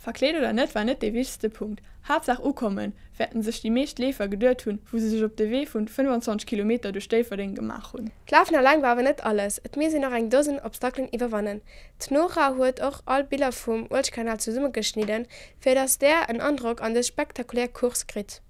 Verkleet oder net war net dee wichtegste Punkt. Haaptsaach ukommen, wäerten sech déi meescht Leefer geduet hunn, wou se sech op de Wee vun 25 Kilometer duerch Déifferdeng gemaach hunn. D'Lafen alleng war awer net alles, et misst een och eng Dosen Obstakelen iwwerwannen. D'Nora huet och all Biller vum Uelzechtkanal zesummegeschnidden, fir dass där en Androck an dës spektakulär Course kritt.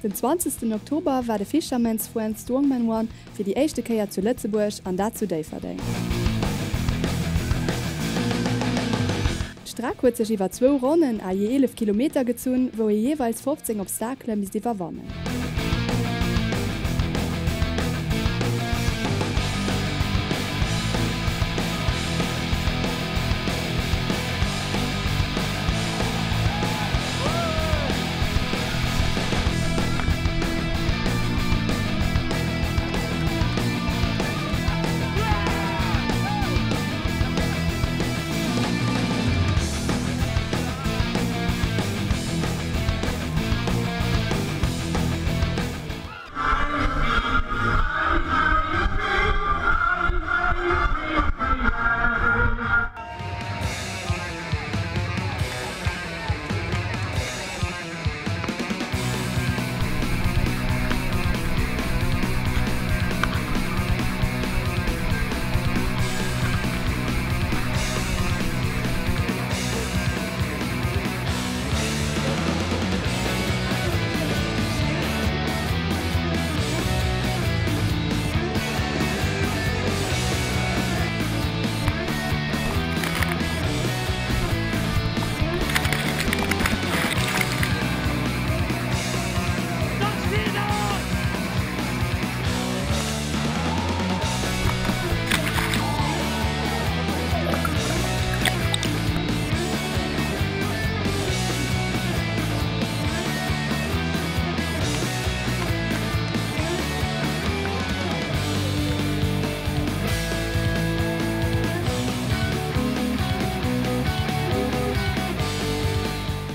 Den 20 Oktober war de Fisherman's Friend Strongman Run fir déi éischte Kéier zu Lëtzebuerg an dat zu Déifferdeng. D'Streck huet sech iwwer zwou Ronnen à jee 11 Kilometer gezunn, wou ee jeeweils 15 Obstakele misst iwwerwannen.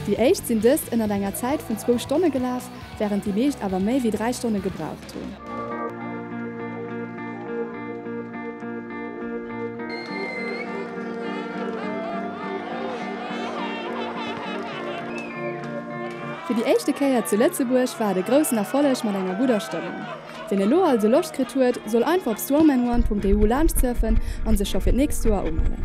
Déi éischt sinn dëst ënnert enger Zäit vun zwou Stonne gelaf, wärend déi meescht awer méi wéi 3 Stonne gebraucht hunn. Fir déi éischte Kéier zu Lëtzebuerg war et e groussen Erfolleg mat enger gudder Stëmmung. Wien elo also Loscht kritt huet, soll einfach op strongmanone.eu laanscht surfen an sech scho fir d'nächst Joer umellen.